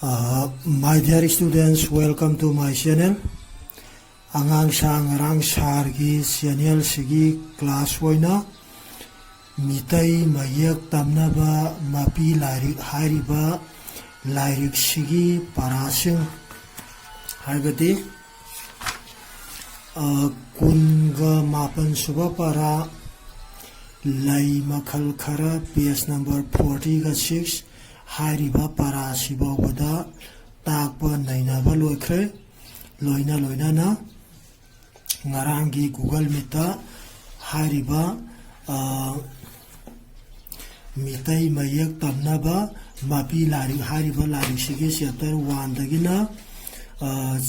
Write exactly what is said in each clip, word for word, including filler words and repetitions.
Uh, my dear students, welcome to my channel. ꯑꯉꯥꯡꯁꯥ, ꯉꯔꯥꯡ ꯁꯥꯔꯒꯤ ꯆꯦꯅꯦꯜꯁꯤꯒꯤ class ꯑꯣꯏꯅ ꯃꯤꯇꯩ ꯃꯌꯦꯛ ꯇꯝꯅꯕ ꯃꯄꯤ ꯂꯥꯏꯔꯤꯛ ꯍꯥꯏꯔꯤꯕ ꯂꯥꯏꯔꯤꯛꯁꯤꯒꯤ ꯄꯔꯥꯁꯤꯡ, ꯍꯥꯏꯕꯗꯤ ꯑ, ꯀꯨꯟꯒ ꯃꯥꯄꯟ ꯁꯨꯕ ꯄꯔꯥ, ꯂꯩ ꯃꯈꯜ ꯈꯔ, ꯄꯦꯖ ꯅꯝꯕꯔ ꯐꯣꯔꯇꯤꯒ ꯁꯤꯛꯁ ꯍꯥꯏꯔꯤꯕ ꯄꯔꯥꯁꯤ ꯐꯥꯎꯕꯗ ꯇꯥꯛꯄ ꯅꯩꯅꯕ ꯂꯣꯏꯈ꯭ꯔꯦ꯫ ꯂꯣꯏꯅ ꯂꯣꯏꯅꯅ ꯉꯔꯥꯡꯒꯤ ꯒꯨꯒꯜ ꯃꯤꯠꯇ ꯍꯥꯏꯔꯤꯕ, ꯑ, ꯃꯤꯇꯩ ꯃꯌꯦꯛ ꯇꯝꯅꯕ ꯃꯄꯤ ꯂꯥꯏꯔꯤꯛ ꯍꯥꯏꯔꯤꯕ ꯂꯥꯏꯔꯤꯛꯁꯤꯒꯤ ꯆꯦꯞꯇꯔ ꯋꯥꯟꯗꯒꯤꯅ, ꯑ,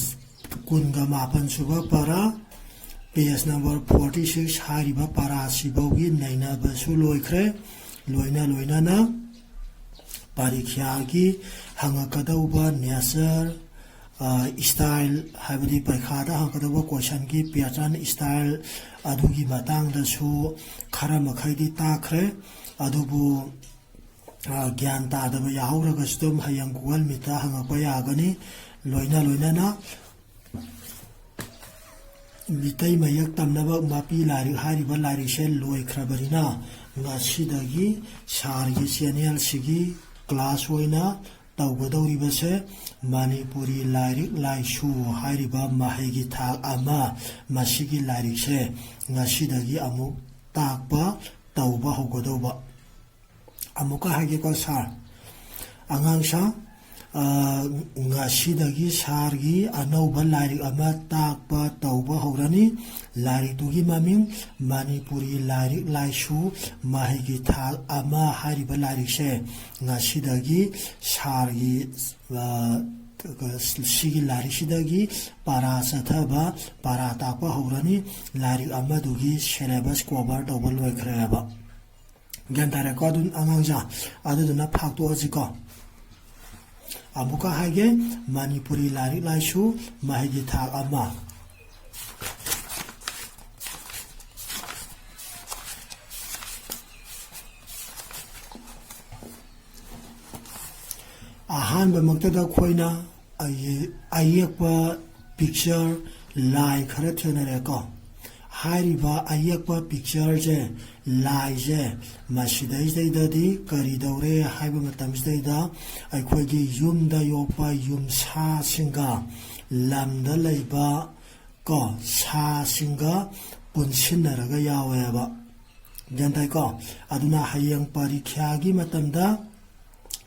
ꯀꯨꯟꯒ ꯃꯥꯄꯟ ꯁꯨꯕ ꯄꯔꯥ, ꯄꯦꯖ ꯅꯝꯕꯔ ꯐꯣꯔꯇꯤ ꯁꯤꯛꯁ ꯍꯥꯏꯔꯤꯕ ꯄꯔꯥꯁꯤꯐꯥꯎꯒꯤ ꯅꯩꯅꯕꯁꯨ ꯂꯣꯏꯈ꯭ꯔꯦ꯫ ꯂꯣꯏꯅ ꯂꯣꯏꯅꯅ ꯄꯔꯤꯈ꯭ꯌꯥꯒꯤ ꯍꯪꯉꯛꯀꯗꯧꯕ ꯅꯦꯆꯔ, ꯑ, ꯏꯁꯇꯥꯏꯜ, ꯍꯥꯏꯕꯗꯤ ꯄꯔꯤꯈꯥꯗ ꯍꯪꯉꯛꯀꯗꯧꯕ ꯀꯣꯏꯁꯟꯒꯤ ꯄꯦꯇꯔꯟ, ꯏꯁꯇꯥꯏꯜ, ꯑꯗꯨꯒꯤ ꯃꯇꯥꯡꯗꯁꯨ ꯈꯔ ꯃꯈꯩꯗꯤ ꯇꯥꯛꯈ꯭ꯔꯦ꯫ ꯑꯗꯨꯕꯨ, ꯑ, ꯒ꯭ꯌꯥꯟ ꯇꯥꯗꯕ ꯌꯥꯍꯧꯔꯒꯁꯨ ꯑꯗꯨꯝ ꯍꯌꯦꯡ ꯒꯨꯒꯜ ꯃꯤꯠꯇ ꯍꯪꯉꯛꯄ ꯌꯥꯒꯅꯤ꯫ ꯂꯣꯏꯅ ꯂꯣꯏꯅꯅ ꯃꯤꯇꯩ ꯃꯌꯦꯛ ꯇꯝꯅꯕ ꯃꯄꯤ ꯂꯥꯏꯔꯤꯛ ꯍꯥꯏꯔꯤꯕ ꯂꯥꯏꯔꯤꯛꯁꯦ ꯂꯣꯏꯈ꯭ꯔꯕꯅꯤꯅ, ꯉꯁꯤꯗꯒꯤ ꯁꯥꯔꯒꯤ ꯆꯦꯅꯦꯜꯁꯤꯒꯤ ꯀ꯭ꯂꯥꯁ ꯑꯣꯏꯅ ꯇꯧꯒꯗꯧꯔꯤꯕꯁꯦ ꯃꯅꯤꯄꯨꯔꯤ ꯂꯥꯏꯔꯤꯛ ꯂꯥꯏꯁꯨ ꯍꯥꯏꯔꯤꯕ ꯃꯍꯩꯒꯤ ꯊꯥꯛ ꯑꯃ, ꯃꯁꯤꯒꯤ ꯂꯥꯏꯔꯤꯛꯁꯦ ꯉꯁꯤꯗꯒꯤ ꯑꯃꯨꯛ ꯇꯥꯛꯄ ꯇꯧꯕ ꯍꯧꯒꯗꯧꯕ꯫ ꯑꯃꯨꯛꯀ ꯍꯥꯏꯒꯦꯀꯣ ꯁꯥꯔ꯫ ꯑꯉꯥꯡꯁꯥ, ꯑ, ꯉꯁꯤꯗꯒꯤ ꯁꯥꯔꯒꯤ ꯑꯅꯧꯕ ꯂꯥꯏꯔꯤꯛ ꯑꯃ ꯇꯥꯛꯄ ꯇꯧꯕ ꯍꯧꯔꯅꯤ꯫ ꯂꯥꯏꯔꯤꯛꯇꯨꯒꯤ ꯃꯃꯤꯡ ꯃꯅꯤꯄꯨꯔꯤ ꯂꯥꯏꯔꯤꯛ ꯂꯥꯏꯁꯨ ꯃꯍꯩꯒꯤ ꯊꯥꯛ ꯑꯃ ꯍꯥꯏꯔꯤꯕ ꯂꯥꯏꯔꯤꯛꯁꯦ ꯉꯁꯤꯗꯒꯤ ꯁꯥꯔꯒꯤ, ꯑ, ꯁꯤꯒꯤ ꯂꯥꯏꯔꯤꯛꯁꯤꯗꯒꯤ ꯄꯔꯥ ꯆꯠꯊꯕ, ꯄꯔꯥ ꯇꯥꯛꯄ ꯍꯧꯔꯅꯤ꯫ ꯂꯥꯏꯔꯤꯛ ꯑꯃꯗꯨꯒꯤ ꯁꯦꯂꯦꯕꯁ ꯀꯣꯚꯔ ꯇꯧꯕ ꯂꯣꯏꯈ꯭ꯔꯦꯕ꯫ ꯒ꯭ꯌꯥꯟ ꯇꯥꯔꯦꯀꯣ? ꯑꯗꯨ ꯑꯉꯥꯡꯁꯥ, ꯑꯗꯨꯗꯨꯅ ꯐꯥꯛꯇꯣꯛꯑꯁꯤꯀꯣ꯫ ꯑꯃꯨꯛꯀ ꯍꯥꯏꯒꯦ, ꯃꯅꯤꯄꯨꯔꯤ ꯂꯥꯏꯔꯤꯛ ꯂꯥꯏꯁꯨ ꯃꯍꯩꯒꯤ ꯊꯥꯛ ꯑꯃ꯫ ꯑꯍꯥꯟꯕꯃꯛꯇꯗ ꯑꯩꯈꯣꯏꯅ ꯑꯌꯦ-, ꯑꯌꯦꯛꯄ picture ꯂꯥꯏ ꯈꯔ ꯊꯦꯡꯅꯔꯦꯀꯣ꯫ ꯍꯥꯏꯔꯤꯕ ꯑꯌꯦꯛꯄ pictureꯁꯦ, ꯂꯥꯏꯁꯦ, ꯃꯁꯤꯗꯩꯁꯤꯗꯩꯗꯗꯤ ꯀꯔꯤ ꯇꯧꯔꯦ ꯍꯥꯏꯕ ꯃꯇꯝꯁꯤꯗꯩꯗ ꯑꯩꯈꯣꯏꯒꯤ ꯌꯨꯝꯗ ꯌꯣꯛꯄ ꯌꯨꯝꯁꯥꯁꯤꯡꯒ ꯂꯝꯗ ꯂꯩꯕ ꯀꯣ, ꯁꯥꯁꯤꯡꯒ ꯄꯨꯟꯁꯤꯟꯅꯔꯒ ꯌꯥꯎꯋꯦꯕ꯫ ꯒ꯭ꯌꯥꯟ ꯇꯥꯏꯀꯣ? ꯑꯗꯨꯅ ꯍꯌꯦꯡ ꯄꯔꯤꯈ꯭ꯌꯥꯒꯤ ꯃꯇꯝꯗ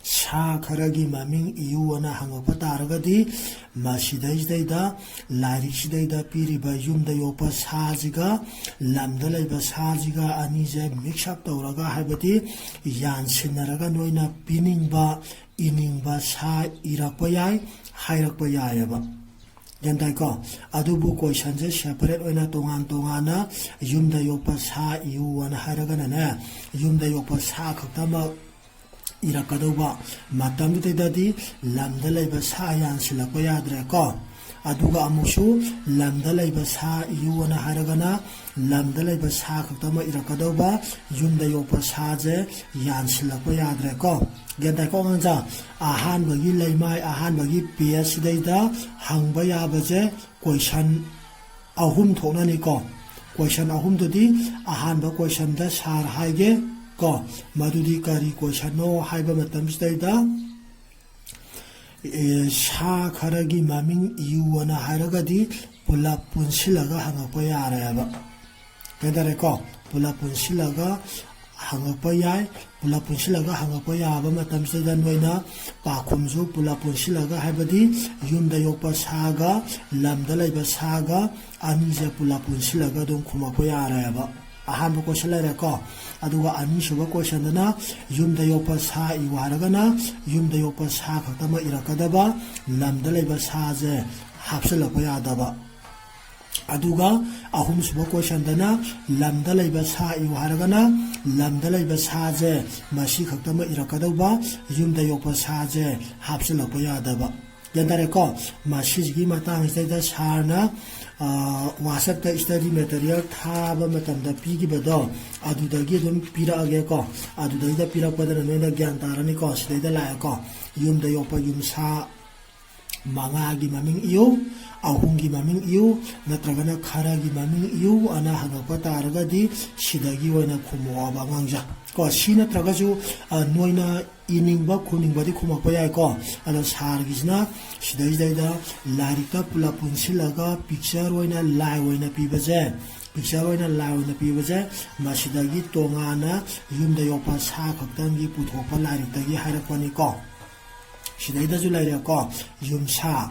ꯁꯥ ꯈꯔꯒꯤ ꯃꯃꯤꯡ ꯏꯌꯨ ꯑꯅ ꯍꯪꯉꯛꯄ ꯇꯥꯔꯒꯗꯤ, ꯃꯁꯤꯗꯩꯁꯤꯗꯩꯗ, ꯂꯥꯏꯔꯤꯛꯁꯤꯗꯩꯗ ꯄꯤꯔꯤꯕ ꯌꯨꯝꯗ ꯌꯣꯛꯄ ꯁꯥꯁꯤꯒ ꯂꯝꯗ ꯂꯩꯕ ꯁꯥꯁꯤꯒ ꯑꯅꯤꯁꯦ mix up ꯇꯧꯔꯒ, ꯍꯥꯏꯕꯗꯤ ꯌꯥꯟꯁꯤꯟꯅꯔꯒ ꯅꯣꯏꯅ ꯄꯤꯅꯤꯡꯕ, ꯏꯅꯤꯡꯕ ꯁꯥ ꯏꯔꯛꯄ ꯌꯥꯏ, ꯍꯥꯏꯔꯛꯄ ꯌꯥꯏꯑꯕ꯫ ꯒ꯭ꯌꯥꯟ ꯇꯥꯏꯀꯣ? ꯑꯗꯨꯕꯨ questionꯁꯦ separate ꯑꯣꯏꯅ ꯇꯣꯉꯥꯟ ꯇꯣꯉꯥꯟꯅ ꯌꯨꯝꯗ ꯌꯣꯛꯄ ꯁꯥ ꯏꯌꯨ ꯑꯅ ꯍꯥꯏꯔꯒꯅꯅꯦ, ꯌꯨꯝꯗ ꯌꯣꯛꯄ ꯁꯥ ꯈꯛꯇꯃꯛ ꯏꯔꯛꯀꯗꯧꯕ ꯃꯇꯝꯗꯨꯗꯩꯗꯗꯤ ꯂꯝꯗ ꯂꯩꯕ ꯁꯥ ꯌꯥꯟꯁꯤꯜꯂꯛꯄ ꯌꯥꯗ꯭ꯔꯦꯀꯣ꯫ ꯑꯗꯨꯒ ꯑꯃꯨꯛꯁꯨ ꯂꯝꯗ ꯂꯩꯕ ꯁꯥ ꯏꯌꯨ ꯑꯅ ꯍꯥꯏꯔꯒꯅ ꯂꯝꯗ ꯂꯩꯕ ꯁꯥ ꯈꯛꯇꯃꯛ ꯏꯔꯛꯀꯗꯧꯕ, ꯌꯨꯝꯗ ꯌꯣꯛꯄ ꯁꯥꯁꯦ ꯌꯥꯟꯁꯤꯜꯂꯛꯄ ꯌꯥꯗ꯭ꯔꯦꯀꯣ꯫ ꯒ꯭ꯌꯥꯟ ꯇꯥꯏꯀꯣ ꯑꯉꯥꯡꯁꯥ? ꯑꯍꯥꯟꯕꯒꯤ ꯂꯩꯃꯥꯏ, ꯑꯍꯥꯟꯕꯒꯤ pageꯁꯤꯗꯩꯗ ꯍꯪꯕ ꯌꯥꯕꯁꯦ question ꯑꯍꯨꯝ ꯊꯣꯛꯅꯅꯤꯀꯣ꯫ Question ꯑꯍꯨꯝꯗꯨꯗꯤ, ꯑꯍꯥꯟꯕ questionꯗ sir ꯍꯥꯏꯒꯦ ꯀꯣ, ꯃꯗꯨꯗꯤ ꯀꯔꯤ questionꯅꯣ ꯍꯥꯏꯕ ꯃꯇꯝꯁꯤꯗꯩꯗ, ꯑꯦ, ꯁꯥ ꯈꯔꯒꯤ ꯃꯃꯤꯡ ꯏꯌꯨ ꯑꯅ ꯍꯥꯏꯔꯒꯗꯤ ꯄꯨꯂꯞ ꯄꯨꯟꯁꯤꯜꯂꯒ ꯍꯪꯉꯛꯄ ꯌꯥꯔꯦꯕ꯫ ꯒ꯭ꯌꯥꯟ ꯇꯥꯔꯦꯀꯣ? ꯄꯨꯂꯞ ꯄꯨꯟꯁꯤꯜꯂꯒ ꯍꯪꯉꯛꯄ ꯌꯥꯏ꯫ ꯄꯨꯂꯞ ꯄꯨꯟꯁꯤꯜꯂꯒ ꯍꯪꯉꯛꯄ ꯌꯥꯕ ꯃꯇꯝꯁꯤꯗ ꯅꯣꯏꯅ ꯄꯥꯎꯈꯨꯝꯁꯨ ꯄꯨꯂꯞ ꯄꯨꯟꯁꯤꯜꯂꯒ, ꯍꯥꯏꯕꯗꯤ ꯌꯨꯝꯗ ꯌꯣꯛꯄ ꯁꯥꯒ ꯂꯝꯗ ꯂꯩꯕ ꯁꯥꯒ ꯑꯅꯤꯁꯦ ꯄꯨꯂꯞ ꯄꯨꯟꯁꯤꯜꯂꯒ ꯑꯗꯨꯝ ꯈꯨꯝꯃꯛꯄ ꯌꯥꯔꯦꯕ꯫ ꯑꯍꯥꯟꯕ question ꯂꯩꯔꯦꯀꯣ꯫ ꯑꯗꯨꯒ ꯑꯅꯤꯁꯨꯕ questionꯗꯅ ꯌꯨꯝꯗ ꯌꯣꯛꯄ ꯁꯥ ꯏꯌꯨ ꯍꯥꯏꯔꯒꯅ ꯌꯨꯝꯗ ꯌꯣꯛꯄ ꯁꯥ ꯈꯛꯇꯃꯛ ꯏꯔꯛꯀꯗꯕ, ꯂꯝꯗ ꯂꯩꯕ ꯁꯥꯁꯦ ꯍꯥꯞꯆꯤꯜꯂꯛꯄ ꯌꯥꯗꯕ꯫ ꯑꯗꯨꯒ ꯑꯍꯨꯝꯁꯨꯕ questionꯗꯅ ꯂꯝꯗ ꯂꯩꯕ ꯁꯥ ꯏꯌꯨ ꯍꯥꯏꯔꯒꯅ ꯂꯝꯗ ꯂꯩꯕ ꯁꯥꯁꯦ ꯃꯁꯤ ꯈꯛꯇꯃꯛ ꯏꯔꯛꯀꯗꯧꯕ, ꯌꯨꯝꯗ ꯌꯣꯛꯄ ꯁꯥꯁꯦ ꯍꯥꯞꯆꯤꯜꯂꯛꯄ ꯌꯥꯗꯕ꯫ ꯒ꯭ꯌꯥꯟ ꯇꯥꯔꯦꯀꯣ? ꯃꯁꯤꯁꯤꯒꯤ ꯃꯇꯥꯡꯁꯤꯗꯩꯗ ꯁꯥꯔꯅ, ꯑ, WhatsApp-ꯇ study material ꯊꯥꯕ ꯃꯇꯝꯗ ꯄꯤꯈꯤꯕꯗꯣ, ꯑꯗꯨꯗꯒꯤ ꯑꯗꯨꯝ ꯄꯤꯔꯛꯑꯒꯦꯀꯣ꯫ ꯑꯗꯨꯗꯩꯗ ꯄꯤꯔꯛꯄꯗꯅ ꯅꯣꯏꯅ ꯒ꯭ꯌꯥꯟ ꯇꯥꯔꯅꯤꯀꯣ꯫ ꯁꯤꯗꯩꯗ ꯂꯥꯛꯑꯦꯀꯣ, ꯌꯨꯝꯗ ꯌꯣꯛꯄ ꯌꯨꯝꯁꯥ ꯃꯉꯥꯒꯤ ꯃꯃꯤꯡ ꯏꯌꯨ, ꯑꯍꯨꯝꯒꯤ ꯃꯃꯤꯡ ꯏꯌꯨ, ꯅꯠꯇ꯭ꯔꯒꯅ ꯈꯔꯒꯤ ꯃꯃꯤꯡ ꯏꯌꯨ ꯑꯅ ꯍꯪꯉꯛꯄ ꯇꯥꯔꯒꯗꯤ, ꯁꯤꯗꯒꯤ ꯑꯣꯏꯅ ꯈꯨꯝꯃꯛꯑꯣꯕ ꯑꯉꯥꯡꯁꯦ꯫ ꯀꯣ, ꯁꯤ ꯅꯠꯇ꯭ꯔꯒꯁꯨ, ꯑ, ꯅꯣꯏꯅ ꯏꯅꯤꯡꯕ ꯈꯨꯝꯅꯤꯡꯕꯗꯤ ꯈꯨꯝꯃꯛꯄ ꯌꯥꯏꯀꯣ꯫ ꯑꯗꯣ ꯁꯥꯔꯒꯤꯁꯤꯅ ꯁꯤꯗꯩꯁꯤꯗꯩꯗ ꯂꯥꯏꯔꯤꯛꯇ ꯄꯨꯂꯞ ꯄꯨꯟꯁꯤꯜꯂꯒ picture ꯑꯣꯏꯅ, ꯂꯥꯏ ꯑꯣꯏꯅ ꯄꯤꯕꯁꯦ, picture ꯑꯣꯏꯅ, ꯂꯥꯏ ꯑꯣꯏꯅ ꯄꯤꯕꯁꯦ, ꯃꯁꯤꯗꯒꯤ ꯇꯣꯉꯥꯟꯅ ꯌꯨꯝꯗ ꯌꯣꯛꯄ ꯁꯥ ꯈꯛꯇꯪꯒꯤ ꯄꯨꯊꯣꯛꯄ ꯂꯥꯏꯔꯤꯛꯇꯒꯤ ꯍꯥꯏꯔꯛꯄꯅꯤꯀꯣ꯫ ꯁꯤꯗꯩꯗꯁꯨ ꯂꯩꯔꯦꯀꯣ, ꯌꯨꯝꯁꯥ,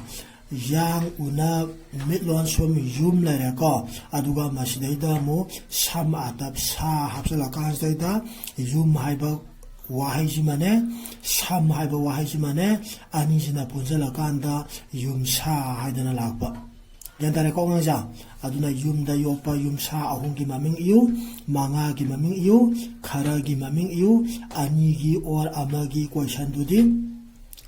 ꯌꯥꯡ ꯎꯅ ꯃꯤꯠꯂꯣꯟ ꯁꯨꯝ ꯌꯨꯝ ꯂꯩꯔꯦꯀꯣ꯫ ꯑꯗꯨꯒ ꯃꯁꯤꯗꯩꯗ ꯑꯃꯨꯛ ꯁꯝ ꯑꯥꯇꯞ ꯁꯥ ꯍꯥꯞꯆꯤꯜꯂꯀꯥꯟꯁꯤꯗꯩꯗ ꯌꯨꯝ ꯍꯥꯏꯕ ꯋꯥꯍꯩꯁꯤꯃꯅꯦ, ꯁꯝ ꯍꯥꯏꯕ ꯋꯥꯍꯩꯁꯤꯃꯅꯦ, ꯑꯅꯤꯁꯤꯅ ꯄꯨꯟꯁꯤꯜꯂꯀꯥꯟꯗ ꯌꯨꯝꯁꯥ ꯍꯥꯏꯗꯅ ꯂꯥꯛꯄ꯫ ꯒ꯭ꯌꯥꯟ ꯇꯥꯔꯦꯀꯣ ꯑꯉꯥꯡꯁꯦ? ꯑꯗꯨꯅ ꯌꯨꯝꯗ ꯌꯣꯛꯄ ꯌꯨꯝꯁꯥ ꯑꯍꯨꯝꯒꯤ ꯃꯃꯤꯡ ꯏꯌꯨ, ꯃꯉꯥꯒꯤ ꯃꯃꯤꯡ ꯏꯌꯨ, ꯈꯔꯒꯤ ꯃꯃꯤꯡ ꯏꯌꯨ, ꯑꯅꯤꯒꯤ or ꯑꯃꯒꯤ questionꯗꯨꯗꯤ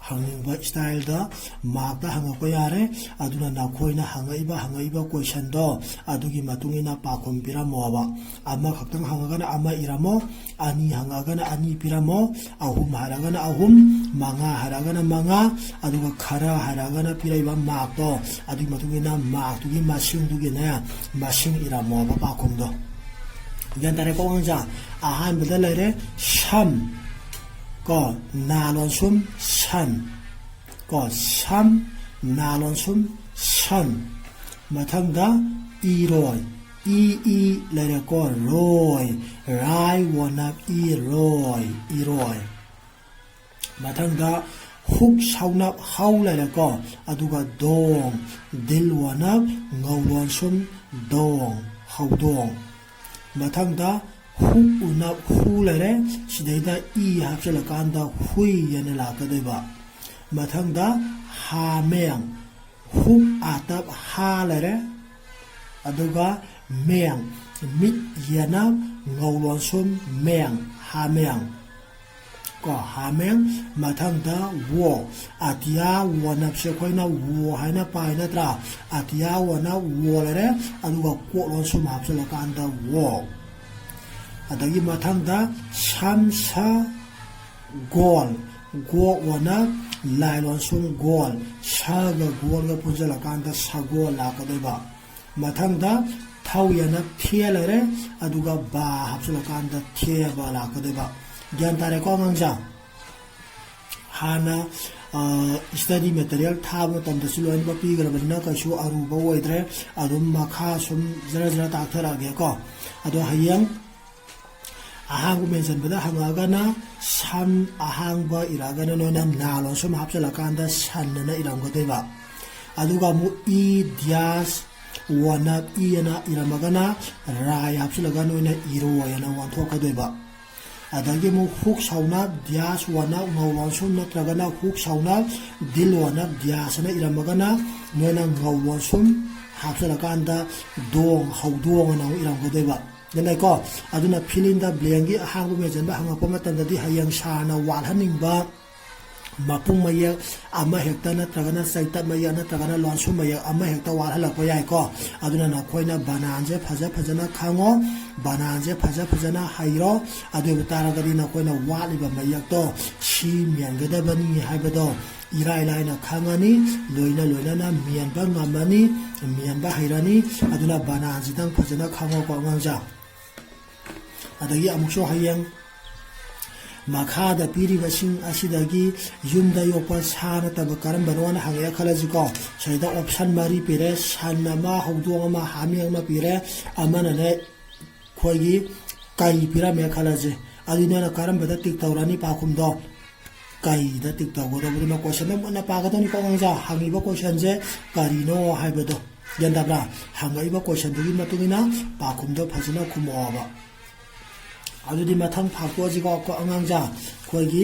ꯍꯪꯅꯤꯡꯕ styleꯗ markꯇ ꯍꯪꯉꯛꯄ ꯌꯥꯔꯦ꯫ ꯑꯗꯨꯅ ꯅꯈꯣꯏꯅ ꯍꯪꯉꯛꯏꯕ, ꯍꯪꯉꯛꯏꯕ questionꯗꯣ ꯑꯗꯨꯒꯤ ꯃꯇꯨꯡ ꯏꯟꯅ ꯄꯥꯎꯈꯨꯝ ꯄꯤꯔꯝꯃꯣꯕ꯫ ꯑꯃꯈꯛꯇꯪ ꯍꯪꯉꯒꯅ ꯑꯃ ꯏꯔꯝꯃꯣ, ꯑꯅꯤ ꯍꯪꯉꯒꯅ ꯑꯅꯤ ꯄꯤꯔꯝꯃꯣ, ꯑꯍꯨꯝ ꯍꯥꯏꯔꯒꯅ ꯑꯍꯨꯝ, ꯃꯉꯥ ꯍꯥꯏꯔꯒꯅ ꯃꯉꯥ, ꯑꯗꯨꯒ ꯈꯔ ꯍꯥꯏꯔꯒꯅ ꯄꯤꯔꯛꯏꯕ markꯇꯣ, ꯑꯗꯨꯒꯤ ꯃꯇꯨꯡ ꯏꯟꯅ markꯇꯨꯒꯤ ꯃꯁꯤꯡꯗꯨꯒꯤꯅꯦ, ꯃꯁꯤꯡ ꯏꯔꯝꯃꯣꯕ ꯄꯥꯎꯈꯨꯝꯗꯣ꯫ ꯒ꯭ꯌꯥꯟ ꯇꯥꯔꯦꯀꯣ ꯑꯉꯥꯡꯁꯥ? ꯑꯍꯥꯟꯕꯗ ꯂꯩꯔꯦ ꯁꯝ, ꯀꯣ, ꯅꯥ ꯂꯣꯟꯁꯨꯝ ꯁꯟ, ꯀꯣ, ꯁꯝ, ꯅꯥ ꯂꯣꯟꯁꯨꯝ ꯁꯟ꯫ ꯃꯊꯪꯗ ꯏꯔꯣꯏ, ꯏ, ꯏ ꯂꯩꯔꯦꯀꯣ, ꯔꯣꯏ, ꯔꯥꯏ ꯋꯣꯅꯞ ꯏꯔꯣꯏ, ꯏꯔꯣꯏ꯫ ꯃꯊꯪꯗ ꯍꯨꯛ ꯁꯧꯅꯞ ꯍꯧ ꯂꯩꯔꯦꯀꯣ, ꯑꯗꯨꯒ ꯗꯣꯡ, ꯗꯤꯜ ꯋꯣꯅꯞ ꯉꯧ ꯂꯣꯟꯁꯨꯝ ꯗꯣꯡ, ꯍꯧꯗꯣꯡ꯫ ꯃꯊꯪꯗ ꯍꯨꯛ ꯎꯅꯞ ꯍꯨ ꯂꯩꯔꯦ, ꯁꯤꯗꯩꯗ ꯏ ꯍꯥꯞꯆꯤꯜꯂꯀꯥꯟꯗ ꯍꯨꯏ ꯍꯥꯏꯅ ꯂꯥꯛꯀꯗꯣꯏꯕ꯫ ꯃꯊꯪꯗ ꯍꯥꯃꯦꯡ, ꯍꯨꯛ ꯑꯥꯇꯞ ꯍꯥ ꯂꯩꯔꯦ, ꯑꯗꯨꯒ ꯃꯦꯡ, ꯃꯤꯠ ꯌꯦꯅꯞ ꯉꯧ ꯂꯣꯟꯁꯨꯝ ꯃꯦꯡ, ꯍꯥꯃꯦꯡ꯫ ꯀꯣ, ꯍꯥꯃꯦꯡ꯫ ꯃꯊꯪꯗ ꯋꯣ꯫ ꯑꯇꯤꯌꯥ ꯋꯣꯅꯞꯁꯦ ꯑꯩꯈꯣꯏꯅ ꯋꯣ ꯍꯥꯏꯅ ꯄꯥꯏ ꯅꯠꯇ꯭ꯔꯥ? ꯑꯇꯤꯌꯥ ꯋꯣꯅꯞ ꯋꯣ ꯂꯩꯔꯦ, ꯑꯗꯨꯒ ꯀꯣꯛ ꯂꯣꯟꯁꯨꯝ ꯍꯥꯞꯆꯤꯜꯂꯀꯥꯟꯗ ꯋꯣ꯫ ꯑꯗꯒꯤ ꯃꯊꯪꯗ ꯁꯝ ꯁ ꯒꯣꯜ꯫ ꯒꯣ ꯋꯣꯅꯞ ꯂꯥꯏ ꯂꯣꯟꯁꯨꯝ ꯒꯣꯜ꯫ ꯁꯒ ꯒꯣꯜꯒ ꯄꯨꯟꯁꯤꯜꯂꯀꯥꯟꯗ ꯁꯒꯣꯜ ꯂꯥꯛꯀꯗꯣꯏꯕ꯫ ꯃꯊꯪꯗ ꯊꯧ ꯌꯦꯅ ꯊꯦ ꯂꯩꯔꯦ, ꯑꯗꯨꯒ ꯕꯥ ꯍꯥꯞꯆꯤꯜꯂꯀꯥꯟꯗ ꯊꯦꯕ ꯂꯥꯛꯀꯗꯣꯏꯕ꯫ ꯒ꯭ꯌꯥꯟ ꯇꯥꯔꯦꯀꯣ ꯑꯉꯥꯡꯁꯥ? ꯍꯥꯟꯅ, ꯑ, study material ꯊꯥꯕ ꯃꯇꯝꯗꯁꯨ ꯂꯣꯏꯅꯃꯛ ꯄꯤꯈ꯭ꯔꯕꯅꯤꯅ ꯀꯩꯁꯨ ꯑꯔꯨꯕ ꯑꯣꯏꯗ꯭ꯔꯦ꯫ ꯑꯗꯨꯝ ꯃꯈꯥ ꯁꯨꯝ ꯖꯔ ꯖꯔ ꯇꯥꯛꯊꯔꯛꯑꯒꯦꯀꯣ꯫ ꯑꯗꯣ ꯍꯌꯦꯡ ꯑꯍꯥꯡꯕ ꯃꯦꯟꯁꯤꯟꯕꯗ ꯍꯪꯉꯛꯑꯒꯅ ꯁꯝ ꯑꯍꯥꯡꯕ ꯏꯔꯛꯑꯒꯅ ꯅꯣꯏꯅ ꯅꯥ ꯂꯣꯟꯁꯨꯝ ꯍꯥꯞꯆꯤꯜꯂꯀꯥꯟꯗ ꯁꯟ ꯑꯅ ꯏꯔꯝꯒꯗꯣꯏꯕ꯫ ꯑꯗꯨꯒ ꯑꯃꯨꯛ ꯏ ꯗ꯭ꯌꯥꯁ ꯋꯣꯅꯞ ꯏ ꯑꯅ ꯏꯔꯝꯃꯒꯅ ꯔꯥꯏ ꯍꯥꯞꯆꯤꯜꯂꯒ ꯅꯣꯏꯅ ꯏꯔꯣꯏ ꯑꯅ ꯑꯣꯟꯊꯣꯛꯀꯗꯣꯏꯕ꯫ ꯑꯗꯒꯤ ꯑꯃꯨꯛ ꯍꯨꯛ ꯁꯧꯅ ꯗ꯭ꯌꯥꯁ ꯋꯣꯅꯞ ꯉꯧ ꯂꯣꯟꯁꯨꯝ ꯅꯠꯇ꯭ꯔꯒꯅ ꯍꯨꯛ ꯁꯧꯅ ꯗꯤꯜ ꯋꯣꯅꯞ ꯗ꯭ꯌꯥꯁ ꯑꯅ ꯏꯔꯝꯃꯒꯅ ꯅꯣꯏꯅ ꯉꯧ ꯂꯣꯟꯁꯨꯝ ꯍꯥꯞꯆꯤꯜꯂꯀꯥꯟꯗ ꯗꯣꯡ ꯍꯧꯗꯣꯡ ꯑꯅ ꯑꯃꯨꯛ ꯏꯔꯝꯒꯗꯣꯏꯕ꯫ ꯒ꯭ꯌꯥꯟ ꯇꯥꯏꯀꯣ? ꯑꯗꯨꯅ fill in the blankꯒꯤ ꯑꯍꯥꯡꯕ ꯃꯦꯟꯁꯤꯟꯕ ꯍꯪꯉꯛꯄ ꯃꯇꯝꯗꯗꯤ ꯍꯌꯦꯡ ꯁꯥꯔꯅ ꯋꯥꯠꯍꯟꯅꯤꯡꯕ ꯃꯄꯨꯡ ꯃꯌꯦꯛ ꯑꯃ ꯍꯦꯛꯇ ꯅꯠꯇ꯭ꯔꯒꯅ ꯆꯩꯇꯞ ꯃꯌꯦꯛ ꯅꯠꯇ꯭ꯔꯒꯅ ꯂꯣꯟꯁꯨꯝ ꯃꯌꯦꯛ ꯑꯃ ꯍꯦꯛꯇ ꯋꯥꯠꯍꯜꯂꯛꯄ ꯌꯥꯏꯀꯣ꯫ ꯑꯗꯨꯅ ꯅꯈꯣꯏꯅ ꯕꯅꯥꯟꯁꯦ ꯐꯖ ꯐꯖꯅ ꯈꯪꯉꯣ, ꯕꯅꯥꯟꯁꯦ ꯐꯖ ꯐꯖꯅ ꯍꯩꯔꯣ꯫ ꯑꯗꯨ ꯑꯣꯏꯕ ꯇꯥꯔꯒꯗꯤ ꯅꯈꯣꯏꯅ ꯋꯥꯠꯂꯤꯕ ꯃꯌꯦꯛꯇꯣ ꯁꯤ ꯃꯦꯟꯒꯗꯕꯅꯤ ꯍꯥꯏꯕꯗꯣ ꯏꯔꯥꯏ ꯂꯥꯏꯅ ꯈꯪꯉꯅꯤ, ꯂꯣꯏꯅ ꯂꯣꯏꯅꯅ ꯃꯦꯟꯕ ꯉꯝꯃꯅꯤ, ꯃꯦꯟꯕ ꯍꯩꯔꯅꯤ꯫ ꯑꯗꯨꯅ ꯕꯅꯥꯟꯁꯤꯗꯪ ꯐꯖꯅ ꯈꯪꯉꯣꯀꯣ ꯑꯉꯥꯡꯁꯥ꯫ ꯑꯗꯒꯤ ꯑꯃꯨꯛꯁꯨ ꯍꯌꯦꯡ ꯃꯈꯥꯗ ꯄꯤꯔꯤꯕꯁꯤꯡ ꯑꯁꯤꯗꯒꯤ ꯌꯨꯝꯗ ꯌꯣꯛꯄ ꯁꯥ ꯅꯠꯇꯕ ꯀꯔꯝꯕꯅꯣꯅ ꯍꯪꯉꯛꯑꯦ ꯈꯜꯂꯁꯤꯀꯣ꯫ ꯁꯤꯗ option ꯃꯔꯤ ꯄꯤꯔꯦ, ꯁꯟ ꯑꯃ, ꯍꯧꯗꯣꯡ ꯑꯃ, ꯍꯥꯃꯦꯡ ꯑꯃ ꯄꯤꯔꯦ, ꯑꯃꯅꯅꯦ ꯑꯩꯈꯣꯏꯒꯤ ꯀꯩ ꯄꯤꯔꯝꯃꯦ ꯈꯜꯂꯁꯦ꯫ ꯑꯗꯨ ꯅꯣꯏꯅ ꯀꯔꯝꯕꯗ tick ꯇꯧꯔꯅꯤ ꯄꯥꯎꯈꯨꯝꯗꯣ? ꯀꯩꯗ tick ꯇꯧꯒꯗꯕꯗꯨꯅ questionꯗꯣ ꯃꯨꯟꯅ ꯄꯥꯒꯗꯕꯅꯤꯀꯣ ꯑꯉꯥꯡꯁꯥ꯫ ꯍꯪꯉꯤꯕ questionꯁꯦ ꯀꯔꯤꯅꯣ ꯍꯥꯏꯕꯗꯣ, ꯒ꯭ꯌꯥꯟ ꯇꯥꯕ꯭ꯔꯥ? ꯍꯪꯉꯛꯏꯕ questionꯗꯨꯒꯤ ꯃꯇꯨꯡ ꯏꯟꯅ ꯄꯥꯎꯈꯨꯝꯗꯣ ꯐꯖꯅ ꯈꯨꯝꯃꯛꯑꯣꯕ꯫ ꯑꯗꯨꯗꯤ ꯃꯊꯪ ꯐꯥꯛꯇꯣꯛꯑꯁꯤꯀꯣ, ꯀꯣ ꯑꯉꯥꯡꯁꯥ꯫ ꯑꯩꯈꯣꯏꯒꯤ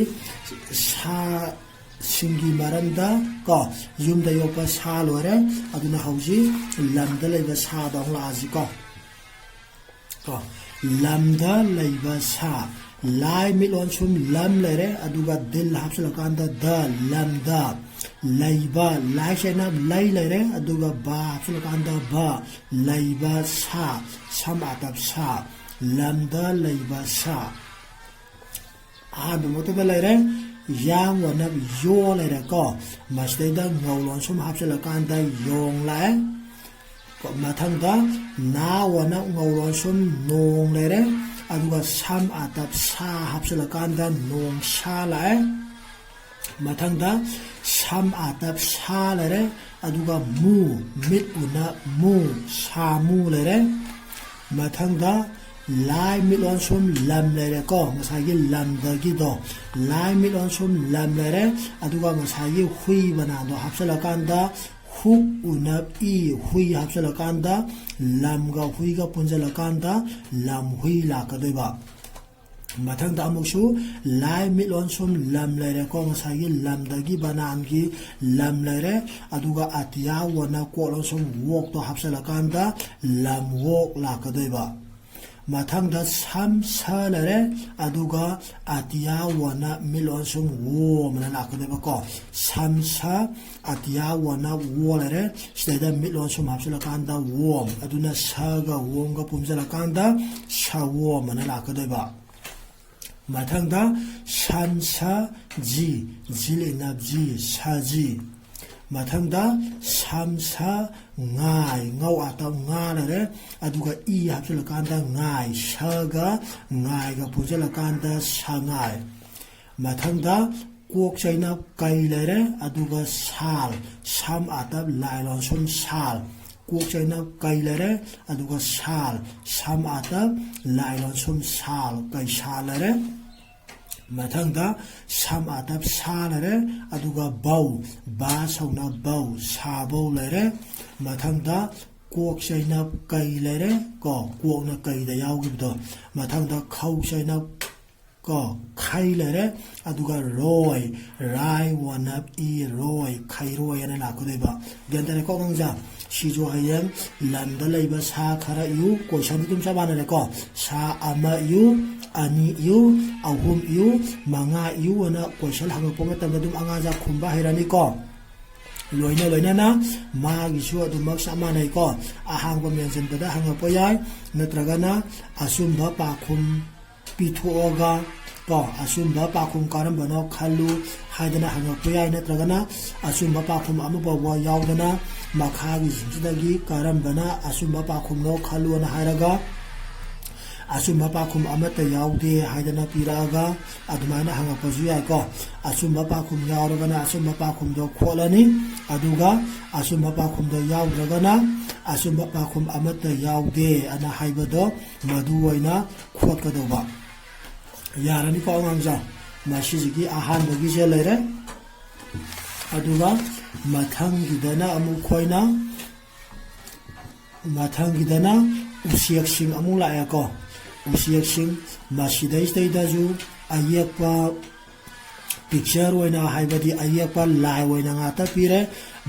ꯁꯥꯁꯤꯡꯒꯤ ꯃꯔꯝꯗ ꯀꯣ, ꯌꯨꯝꯗ ꯌꯣꯛꯄ ꯁꯥ ꯂꯣꯏꯔꯦ꯫ ꯑꯗꯨꯅ ꯍꯧꯖꯤꯛ ꯂꯝꯗ ꯂꯩꯕ ꯁꯥꯗꯣ ꯑꯃꯨꯛ ꯂꯥꯛꯑꯁꯤꯀꯣ꯫ ꯀꯣ, ꯂꯝꯗ ꯂꯩꯕ ꯁꯥ, ꯂꯥꯏ ꯃꯤꯠ ꯂꯣꯟꯁꯨꯝ ꯂꯝ ꯂꯩꯔꯦ, ꯑꯗꯨꯒ ꯗꯤꯜ ꯍꯥꯞꯆꯤꯜꯂꯀꯥꯟꯗ ꯗ, ꯂꯝꯗ꯫ ꯂꯩꯕ, ꯂꯥꯏ ꯆꯩꯅ ꯂꯩ ꯂꯩꯔꯦ, ꯑꯗꯨꯒ ꯕ ꯍꯥꯞꯆꯤꯜꯂꯀꯥꯟꯗ ꯕ, ꯂꯩꯕ ꯁꯥ, ꯁꯝ ꯑꯥꯇꯞ ꯁꯥ, ꯂꯝꯗ ꯂꯩꯕ ꯁꯥ꯫ ꯑꯍꯥꯟꯕ ꯃꯛꯇꯗ ꯂꯩꯔꯦ, ꯌꯥꯡ ꯋꯥꯅꯞ ꯌꯣ ꯂꯩꯔꯦꯀꯣ꯫ ꯃꯁꯤꯗꯩꯗ ꯉꯧ ꯂꯣꯟꯁꯨꯝ ꯍꯥꯞꯆꯤꯜꯂꯀꯥꯟꯗ ꯌꯣꯡ ꯂꯥꯛꯑꯦ꯫ ꯃꯊꯪꯗ ꯅꯥ ꯋꯥꯅꯞ ꯉꯧ ꯂꯣꯟꯁꯨꯝ ꯅꯣꯡ ꯂꯩꯔꯦ꯫ ꯑꯗꯨꯒ ꯁꯝ ꯑꯥꯇꯞ ꯁꯥ ꯍꯥꯞꯆꯤꯜꯂꯀꯥꯟꯗ ꯅꯣꯡ ꯁꯥ ꯂꯥꯛꯑꯦ꯫ ꯃꯊꯪꯗ ꯁꯝ ꯑꯥꯇꯞ ꯁꯥ ꯂꯩꯔꯦ꯫ ꯑꯗꯨꯒ ꯃꯨ, ꯃꯤꯠ ꯎꯅ ꯃꯨ, ꯁꯥ ꯃꯨ ꯂꯩꯔꯦ꯫ ꯃꯊꯪꯗ ꯂꯥꯏ ꯃꯤꯠ ꯂꯣꯟꯁꯨꯝ ꯂꯝ ꯂꯩꯔꯦꯀꯣ, ꯉꯁꯥꯏꯒꯤ ꯂꯝꯗꯒꯤꯗꯣ꯫ ꯂꯥꯏ ꯃꯤꯠ ꯂꯣꯟꯁꯨꯝ ꯂꯝ ꯂꯩꯔꯦ꯫ ꯑꯗꯨꯒ ꯉꯁꯥꯏꯒꯤ ꯍꯨꯏ ꯃꯅꯥꯗꯣ ꯍꯥꯞꯆꯤꯜꯂꯀꯥꯟꯗ ꯍꯨꯛ ꯎꯅꯞ ꯏ, ꯍꯨꯏ ꯍꯥꯞꯆꯤꯜꯂꯀꯥꯟꯗ ꯂꯝꯒ ꯍꯨꯏꯒ ꯄꯨꯟꯁꯤꯜꯂꯀꯥꯟꯗ ꯂꯝ ꯍꯨꯏ ꯂꯥꯛꯀꯗꯣꯏꯕ꯫ ꯃꯊꯪꯗ ꯑꯃꯨꯛꯁꯨ ꯂꯥꯏ ꯃꯤꯠ ꯂꯣꯟꯁꯨꯝ ꯂꯝ ꯂꯩꯔꯦꯀꯣ, ꯉꯁꯥꯏꯒꯤ ꯂꯝꯗꯒꯤ ꯕꯅꯥꯟꯒꯤ ꯂꯝ ꯂꯩꯔꯦ꯫ ꯑꯗꯨꯒ ꯑꯇꯤꯌꯥ ꯋꯅ ꯀꯣꯛ ꯂꯣꯟꯁꯨꯝ ꯋꯣꯛꯇꯣ ꯍꯥꯞꯆꯤꯜꯂꯀꯥꯟꯗ ꯂꯝ ꯋꯣꯛ ꯂꯥꯛꯀꯗꯣꯏꯕ꯫ ꯃꯊꯪꯗ ꯁꯝ ꯁ ꯂꯩꯔꯦ꯫ ꯑꯗꯨꯒ ꯑꯇꯤꯌꯥ ꯋꯅ ꯃꯤꯠ ꯂꯣꯟꯁꯨꯝ ꯋꯣꯝ ꯑꯅ ꯂꯥꯛꯀꯗꯣꯏꯕꯀꯣ꯫ ꯁꯝ ꯁ ꯑꯇꯤꯌꯥ ꯋꯅ ꯋꯣ ꯂꯩꯔꯦ꯫ ꯁꯤꯗꯩꯗ ꯃꯤꯠ ꯂꯣꯟꯁꯨꯝ ꯍꯥꯞꯆꯤꯜꯂꯀꯥꯟꯗ ꯋꯣꯝ꯫ ꯑꯗꯨꯅ ꯁꯒ ꯋꯣꯝꯒ ꯄꯨꯟꯁꯤꯜꯂꯀꯥꯟꯗ ꯁꯋꯣꯝ ꯑꯅ ꯂꯥꯛꯀꯗꯣꯏꯕ꯫ ꯃꯊꯪꯗ ꯁꯝ ꯁ ꯖꯤ, ꯖꯤꯜ ꯏꯅꯞ ꯖꯤ, ꯁꯖꯤ꯫ ꯃꯊꯪꯗ ꯁꯝ ꯁ ꯉꯥꯏ, ꯉꯧ ꯑꯥꯇꯞ ꯉꯥ ꯂꯩꯔꯦ꯫ ꯑꯗꯨꯒ ꯏ ꯍꯥꯞꯆꯤꯜꯂꯀꯥꯟꯗ ꯉꯥꯏ, ꯁꯒ ꯉꯥꯏꯒ ꯄꯨꯟꯁꯤꯜꯂꯀꯥꯟꯗ ꯁꯉꯥꯏ꯫ ꯃꯊꯪꯗ ꯀꯣꯛ ꯆꯩꯅꯞ ꯀꯩ ꯂꯩꯔꯦ꯫ ꯑꯗꯨꯒ ꯁꯥꯜ, ꯁꯝ ꯑꯥꯇꯞ ꯂꯥꯏ ꯂꯣꯟꯁꯨꯝ ꯁꯥꯜ꯫ ꯀꯣꯛ ꯆꯩꯅꯞ ꯀꯩ ꯂꯩꯔꯦ꯫ ꯑꯗꯨꯒ ꯁꯥꯜ, ꯁꯝ ꯑꯥꯇꯞ ꯂꯥꯏ ꯂꯣꯟꯁꯨꯝ ꯁꯥꯜ, ꯀꯩꯁꯥ ꯂꯩꯔꯦ꯫ ꯃꯊꯪꯗ ꯁꯝ ꯑꯥꯇꯞ ꯁꯥ ꯂꯩꯔꯦ꯫ ꯑꯗꯨꯒ ꯕꯧ, ꯕꯥ ꯁꯧꯅ ꯕꯧ, ꯁꯥꯕꯧ ꯂꯩꯔꯦ꯫ ꯃꯊꯪꯗ ꯀꯣꯛ ꯆꯩꯅꯞ ꯀꯩ ꯂꯩꯔꯦ ꯀꯣ, ꯀꯣꯛꯅ ꯀꯩꯗ ꯌꯥꯎꯈꯤꯕꯗꯣ꯫ ꯃꯊꯪꯗ ꯈꯧ ꯆꯩꯅꯞ ꯀꯣ, ꯈꯩ ꯂꯩꯔꯦ꯫ ꯑꯗꯨꯒ ꯔꯣꯏ, ꯔꯥꯏ ꯋꯥꯅꯞ ꯏ, ꯔꯣꯏ, ꯈꯩꯔꯣꯏ ꯍꯥꯏꯅ ꯂꯥꯛꯀꯗꯣꯏꯕ꯫ ꯒ꯭ꯌꯥꯟ ꯇꯥꯔꯦꯀꯣ ꯑꯉꯥꯡꯁꯦ? ꯁꯤꯁꯨ ꯍꯌꯦꯡ ꯂꯝꯗ ꯂꯩꯕ ꯁꯥ ꯈꯔ ꯏꯌꯨ, ꯀꯣꯏꯁꯟꯗꯤ ꯑꯗꯨꯝ ꯆꯞ ꯃꯥꯟꯅꯔꯦꯀꯣ꯫ ꯁꯥ ꯑꯃ ꯏꯌꯨ, ꯑꯅꯤ ꯏꯌꯨ, ꯑꯍꯨꯝ ꯏꯌꯨ, ꯃꯉꯥ ꯏꯌꯨ ꯑꯅ question ꯍꯪꯉꯛꯄ ꯃꯇꯝꯗ ꯑꯗꯨꯝ ꯑꯉꯥꯡꯁꯦ ꯈꯨꯝꯕ ꯍꯩꯔꯅꯤꯀꯣ꯫ ꯂꯣꯏꯅ ꯂꯣꯏꯅꯅ ꯃꯥꯒꯤꯁꯨ ꯑꯗꯨꯃꯛ ꯆꯞ ꯃꯥꯟꯅꯩꯀꯣ꯫ ꯑꯍꯥꯡꯕ ꯃꯦꯟꯁꯤꯟꯕꯗ ꯍꯪꯉꯛꯄ ꯌꯥꯏ, ꯅꯠꯇ꯭ꯔꯒꯅ ꯑꯆꯨꯝꯕ ꯄꯥꯈꯨꯝ ꯄꯤꯊꯣꯛꯑꯒ ꯀꯣ, ꯑꯆꯨꯝꯕ ꯄꯥꯈꯨꯝ ꯀꯔꯝꯕꯅꯣ ꯈꯜꯂꯨ ꯍꯥꯏꯗꯅ ꯍꯪꯉꯛꯄ ꯌꯥꯏ, ꯅꯠꯇ꯭ꯔꯒꯅ ꯑꯆꯨꯝꯕ ꯄꯥꯈꯨꯝ ꯑꯃ ꯐꯥꯎꯕ ꯌꯥꯎꯗꯅ ꯃꯈꯥꯒꯤꯁꯤꯡꯁꯤꯗꯒꯤ ꯀꯔꯝꯕꯅ ꯑꯆꯨꯝꯕ ꯄꯥꯈꯨꯝꯅꯣ ꯈꯜꯂꯨꯅ ꯍꯥꯏꯔꯒ ꯑꯆꯨꯝꯕ ꯄꯥꯈꯨꯝ ꯑꯃꯠꯇ ꯌꯥꯎꯗꯦ ꯍꯥꯏꯗꯅ ꯄꯤꯔꯛꯑꯒ ꯑꯗꯨꯃꯥꯏꯅ ꯍꯪꯉꯛꯄꯁꯨ ꯌꯥꯏꯀꯣ꯫ ꯑꯆꯨꯝꯕ ꯄꯥꯈꯨꯝ ꯌꯥꯎꯔꯒꯅ ꯑꯆꯨꯝꯕ ꯄꯥꯈꯨꯝꯗꯣ ꯈꯣꯠꯂꯅꯤ, ꯑꯗꯨꯒ ꯑꯆꯨꯝꯕ ꯄꯥꯈꯨꯝꯗꯣ ꯌꯥꯎꯗ꯭ꯔꯒꯅ ꯑꯆꯨꯝꯕ ꯄꯥꯈꯨꯝ ꯑꯃꯠꯇ ꯌꯥꯎꯗꯦ ꯑꯅ ꯍꯥꯏꯕꯗꯣ ꯃꯗꯨ ꯑꯣꯏꯅ ꯈꯣꯠꯀꯗꯧꯕ꯫ ꯌꯥꯔꯅꯤꯀꯣ ꯑꯉꯥꯡꯁꯦ? ꯃꯁꯤꯁꯤꯒꯤ ꯑꯍꯥꯟꯕꯒꯤꯁꯦ ꯂꯩꯔꯦ꯫ ꯑꯗꯨꯒ ꯃꯊꯪꯒꯤꯗꯅ ꯑꯃꯨꯛ ꯑꯩꯈꯣꯏꯅ, ꯃꯊꯪꯒꯤꯗꯅ ꯎꯆꯦꯛꯁꯤꯡ ꯑꯃꯨꯛ ꯂꯥꯛꯑꯦꯀꯣ꯫ ꯎꯆꯦꯛꯁꯤꯡ, ꯃꯁꯤꯗꯩꯁꯤꯗꯩꯗꯁꯨ ꯑꯌꯦꯛꯄ picture ꯑꯣꯏꯅ, ꯍꯥꯏꯕꯗꯤ ꯑꯌꯦꯛꯄ ꯂꯥꯏ ꯑꯣꯏꯅ ꯉꯥꯛꯇ ꯄꯤꯔꯦ꯫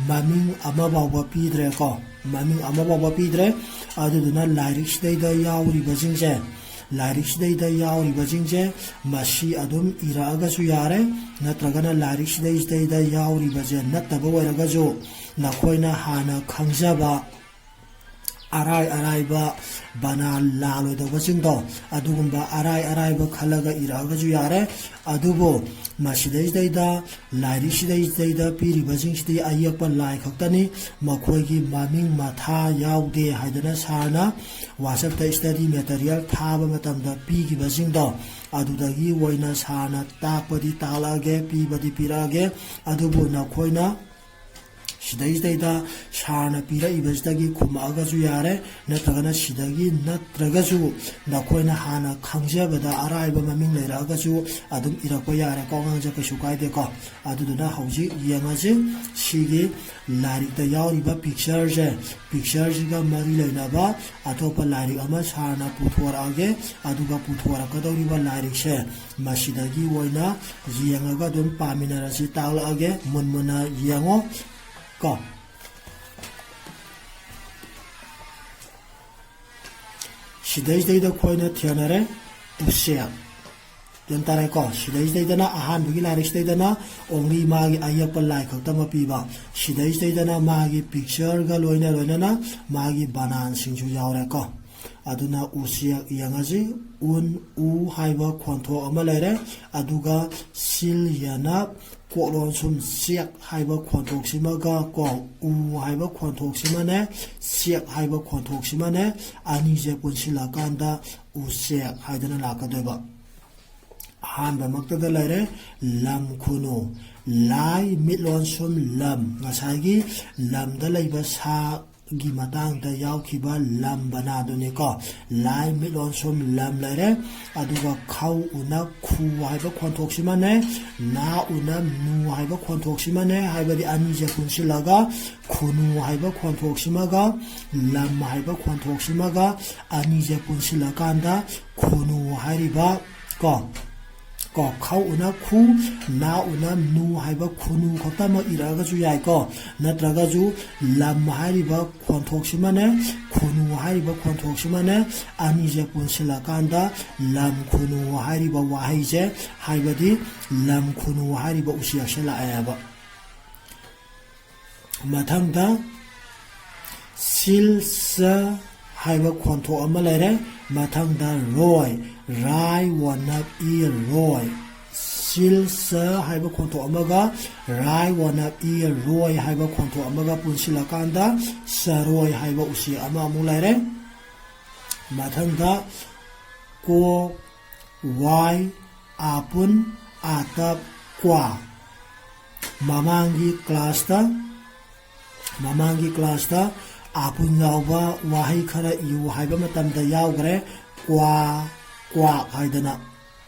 ꯃꯃꯤꯡ ꯑꯃ ꯐꯥꯎꯕ ꯄꯤꯗ꯭ꯔꯦꯀꯣ꯫ ꯃꯃꯤꯡ ꯑꯃ ꯐꯥꯎꯕ ꯄꯤꯗ꯭ꯔꯦ꯫ ꯑꯗꯨꯗꯨꯅ ꯂꯥꯏꯔꯤꯛꯁꯤꯗꯩꯗ ꯌꯥꯎꯔꯤꯕꯁꯤꯡꯁꯦ, ꯂꯥꯏꯔꯤꯛꯁꯤꯗꯩꯗ ꯌꯥꯎꯔꯤꯕꯁꯤꯡꯁꯦ ꯃꯁꯤ ꯑꯗꯨꯝ ꯏꯔꯛꯑꯒꯁꯨ ꯌꯥꯔꯦ, ꯅꯠꯇ꯭ꯔꯒꯅ ꯂꯥꯏꯔꯤꯛꯁꯤꯗꯩꯁꯤꯗꯩꯗ ꯌꯥꯎꯔꯤꯕꯁꯦ ꯅꯠꯇꯕ ꯑꯣꯏꯔꯒꯁꯨ ꯅꯈꯣꯏꯅ ꯍꯥꯟꯅ ꯈꯪꯖꯕ ꯑꯔꯥꯏ ꯑꯔꯥꯏꯕ ꯕꯅꯥꯟ ꯂꯥꯜꯂꯣꯏꯗꯧꯕꯁꯤꯡꯗꯣ, ꯑꯗꯨꯒꯨꯝꯕ ꯑꯔꯥꯏ ꯑꯔꯥꯏꯕ ꯈꯜꯂꯒ ꯏꯔꯛꯑꯒꯁꯨ ꯌꯥꯔꯦ꯫ ꯑꯗꯨꯕꯨ ꯃꯁꯤꯗꯩꯁꯤꯗꯩꯗ, ꯂꯥꯏꯔꯤꯛꯁꯤꯗꯩꯁꯤꯗꯩꯗ ꯄꯤꯔꯤꯕꯁꯤꯡꯁꯤꯗꯤ ꯑꯌꯦꯛꯄ ꯂꯥꯏ ꯈꯛꯇꯅꯤ꯫ ꯃꯈꯣꯏꯒꯤ ꯃꯃꯤꯡ ꯃꯊꯥ ꯌꯥꯎꯗꯦ ꯍꯥꯏꯗꯅ ꯁꯥꯔꯅ WhatsApp-ꯇ study material ꯊꯥꯕ ꯃꯇꯝꯗ ꯄꯤꯈꯤꯕꯁꯤꯡꯗꯣ, ꯑꯗꯨꯗꯒꯤ ꯑꯣꯏꯅ ꯁꯥꯔꯅ ꯇꯥꯛꯄꯗꯤ ꯇꯥꯛꯂꯛꯑꯒꯦ, ꯄꯤꯕꯗꯤ ꯄꯤꯔꯛꯑꯒꯦ꯫ ꯑꯗꯨꯕꯨ ꯅꯈꯣꯏꯅ ꯁꯤꯗꯩꯁꯤꯗꯩꯗ ꯁꯥꯔꯅ ꯄꯤꯔꯛꯏꯕꯁꯤꯗꯒꯤ ꯈꯨꯝꯃꯛꯑꯒꯁꯨ ꯌꯥꯔꯦ, ꯅꯠꯇ꯭ꯔꯒꯅ ꯁꯤꯗꯒꯤ ꯅꯠꯇ꯭ꯔꯒꯁꯨ ꯅꯈꯣꯏꯅ ꯍꯥꯟꯅ ꯈꯪꯖꯕꯗ ꯑꯔꯥꯏꯕ ꯃꯃꯤꯡ ꯂꯩꯔꯛꯑꯒꯁꯨ ꯑꯗꯨꯝ ꯏꯔꯛꯄ ꯌꯥꯔꯦꯀꯣ ꯑꯉꯥꯡꯁꯦ, ꯀꯩꯁꯨ ꯀꯥꯏꯗꯦꯀꯣ꯫ ꯑꯗꯨꯗꯨꯅ ꯍꯧꯖꯤꯛ ꯌꯦꯡꯉꯁꯤ ꯁꯤꯒꯤ ꯂꯥꯏꯔꯤꯛꯇ ꯌꯥꯎꯔꯤꯕ picture-ꯁꯦ, picture-ꯁꯤꯒ ꯃꯔꯤ ꯂꯩꯅꯕ ꯑꯇꯣꯞꯄ ꯂꯥꯏꯔꯤꯛ ꯑꯃ ꯁꯥꯔꯅ ꯄꯨꯊꯣꯔꯛꯑꯒꯦ, ꯑꯗꯨꯒ ꯄꯨꯊꯣꯔꯛꯀꯗꯧꯔꯤꯕ ꯂꯥꯏꯔꯤꯛꯁꯦ ꯃꯁꯤꯗꯒꯤ ꯑꯣꯏꯅ ꯌꯦꯡꯉꯒ ꯑꯗꯨꯝ ꯄꯥꯃꯤꯟꯅꯔꯁꯤ, ꯇꯥꯛꯂꯛꯑꯒꯦ, ꯃꯨꯟ ꯃꯨꯟꯅ ꯌꯦꯡꯉꯣ ꯀꯣ꯫ ꯁꯤꯗꯩꯁꯤꯗꯩꯗ ꯑꯩꯈꯣꯏꯅ ꯊꯦꯡꯅꯔꯦ꯫ ꯎꯆꯦꯛ꯫ ꯒ꯭ꯌꯥꯟ ꯇꯥꯔꯦꯀꯣ? ꯁꯤꯗꯩꯁꯤꯗꯩꯗꯅ ꯑꯍꯥꯟꯕꯒꯤ ꯂꯥꯏꯔꯤꯛꯁꯤꯗꯩꯗꯅ only ꯃꯥꯒꯤ ꯑꯌꯦꯛꯄ ꯂꯥꯏ ꯈꯛꯇꯃꯛ ꯄꯤꯕ, ꯁꯤꯗꯩꯁꯤꯗꯩꯗꯅ ꯃꯥꯒꯤ pictureꯒ ꯂꯣꯏꯅ ꯂꯣꯏꯅꯅ ꯃꯥꯒꯤ ꯕꯅꯥꯟꯁꯤꯡꯁꯨ ꯌꯥꯎꯔꯦꯀꯣ꯫ ꯑꯗꯨꯅ ꯎꯆꯦꯛ ꯌꯦꯡꯉꯁꯤ꯫ ꯎꯟ, ꯎ ꯍꯥꯏꯕ ꯈꯣꯟꯊꯣꯛ ꯑꯃ ꯂꯩꯔꯦ꯫ ꯑꯗꯨꯒ ꯁꯤꯜ ꯌꯦꯅ ꯀꯣꯛ ꯂꯣꯟꯁꯨꯝ ꯆꯦꯛ ꯍꯥꯏꯕ ꯈꯣꯟꯊꯣꯛꯁꯤꯃꯒ ꯀꯣ, ꯎ ꯍꯥꯏꯕ ꯈꯣꯟꯊꯣꯛꯁꯤꯃꯅꯦ, ꯆꯦꯛ ꯍꯥꯏꯕ ꯈꯣꯟꯊꯣꯛꯁꯤꯃꯅꯦ, ꯑꯅꯤꯁꯦ ꯄꯨꯟꯁꯤꯜꯂꯀꯥꯟꯗ ꯎꯆꯦꯛ ꯍꯥꯏꯗꯅ ꯂꯥꯛꯀꯗꯣꯏꯕ꯫ ꯑꯍꯥꯟꯕꯃꯛꯇꯗ ꯂꯩꯔꯦ ꯂꯝ ꯈꯨꯅꯨ꯫ ꯂꯥꯏ ꯃꯤꯠꯂꯣꯟꯁꯨꯝ ꯂꯝ꯫ ꯉꯁꯥꯏꯒꯤ ꯂꯝꯗ ꯂꯩꯕ ꯁꯥ ꯒꯤ ꯃꯇꯥꯡꯗ ꯌꯥꯎꯈꯤꯕ ꯂꯝ ꯕꯅꯥꯗꯨꯅꯤꯀꯣ꯫ ꯂꯥꯏ ꯃꯤꯠꯂꯣꯟꯁꯨꯝ ꯂꯝ ꯂꯩꯔꯦ꯫ ꯑꯗꯨꯒ ꯈꯧ ꯎꯅ ꯈꯨ ꯍꯥꯏꯕ ꯈꯣꯟꯊꯣꯛꯁꯤꯃꯅꯦ, ꯅꯥ ꯎꯅ ꯅꯨ ꯍꯥꯏꯕ ꯈꯣꯟꯊꯣꯛꯁꯤꯃꯅꯦ, ꯍꯥꯏꯕꯗꯤ ꯑꯅꯤꯁꯦ ꯄꯨꯟꯁꯤꯜꯂꯒ ꯈꯨꯅꯨ ꯍꯥꯏꯕ ꯈꯣꯟꯊꯣꯛꯁꯤꯃꯒ ꯂꯝ ꯍꯥꯏꯕ ꯈꯣꯟꯊꯣꯛꯁꯤꯃꯒ ꯑꯅꯤꯁꯦ ꯄꯨꯟꯁꯤꯜꯂꯀꯥꯟꯗ ꯈꯨꯅꯨ ꯍꯥꯏꯔꯤꯕ ꯀꯣ, ꯀꯣ, ꯈꯧ ꯎꯅ ꯈꯨ, ꯅꯥ ꯎꯅ ꯅꯨ ꯍꯥꯏꯕ ꯈꯨꯅꯨ ꯈꯛꯇꯃꯛ ꯏꯔꯛꯑꯒꯁꯨ ꯌꯥꯏꯀꯣ꯫ ꯅꯠꯇ꯭ꯔꯒꯁꯨ ꯂꯝ ꯍꯥꯏꯔꯤꯕ ꯈꯣꯟꯊꯣꯛꯁꯤꯃꯅꯦ, ꯈꯨꯅꯨ ꯍꯥꯏꯔꯤꯕ ꯈꯣꯟꯊꯣꯛꯁꯤꯃꯅꯦ, ꯑꯅꯤꯁꯦ ꯄꯨꯟꯁꯤꯜꯂꯀꯥꯟꯗ ꯂꯝ ꯈꯨꯅꯨ ꯍꯥꯏꯔꯤꯕ ꯋꯥꯍꯩꯁꯦ, ꯍꯥꯏꯕꯗꯤ ꯂꯝ ꯈꯨꯅꯨ ꯍꯥꯏꯔꯤꯕ ꯎꯆꯦꯛꯁꯦ ꯂꯥꯛꯑꯦꯕ꯫ ꯃꯊꯪꯗ ꯁꯤꯜ ꯁ ꯍꯥꯏꯕ ꯈꯣꯟꯊꯣꯛ ꯑꯃ ꯂꯩꯔꯦ꯫ ꯃꯊꯪꯗ ꯔꯣꯏ, ꯔꯥꯏ ꯋꯅꯞ ꯏ ꯔꯣꯏ꯫ ꯁꯤꯜ ꯁ ꯍꯥꯏꯕ ꯈꯣꯟꯊꯣꯛ ꯑꯃꯒ ꯔꯥꯏ ꯋꯅꯞ ꯏ ꯔꯣꯏ ꯍꯥꯏꯕ ꯈꯣꯟꯊꯣꯛ ꯑꯃꯒ ꯄꯨꯟꯁꯤꯜꯂꯀꯥꯟꯗ ꯆꯔꯣꯏ ꯍꯥꯏꯕ ꯎꯆꯦꯛ ꯑꯃ ꯑꯃꯨꯛ ꯂꯩꯔꯦ꯫ ꯃꯊꯪꯗ ꯀꯣ, ꯋꯥꯏ, ꯑꯥꯄꯨꯟ, ꯑꯥꯇꯞ, ꯀ꯭ꯋꯥ꯫ ꯃꯃꯥꯡꯒꯤ ꯀ꯭ꯂꯥꯁꯇ, ꯃꯃꯥꯡꯒꯤ ꯀ꯭ꯂꯥꯁꯇ ꯑꯥꯄꯨꯟ ꯌꯥꯎꯕ ꯋꯥꯍꯩ ꯈꯔ ꯏꯌꯨ ꯍꯥꯏꯕ ꯃꯇꯝꯗ ꯌꯥꯎꯈ꯭ꯔꯦ꯫ ꯀ꯭ꯋꯥ, ꯀ꯭ꯋꯥꯛ ꯍꯥꯏꯗꯅ꯫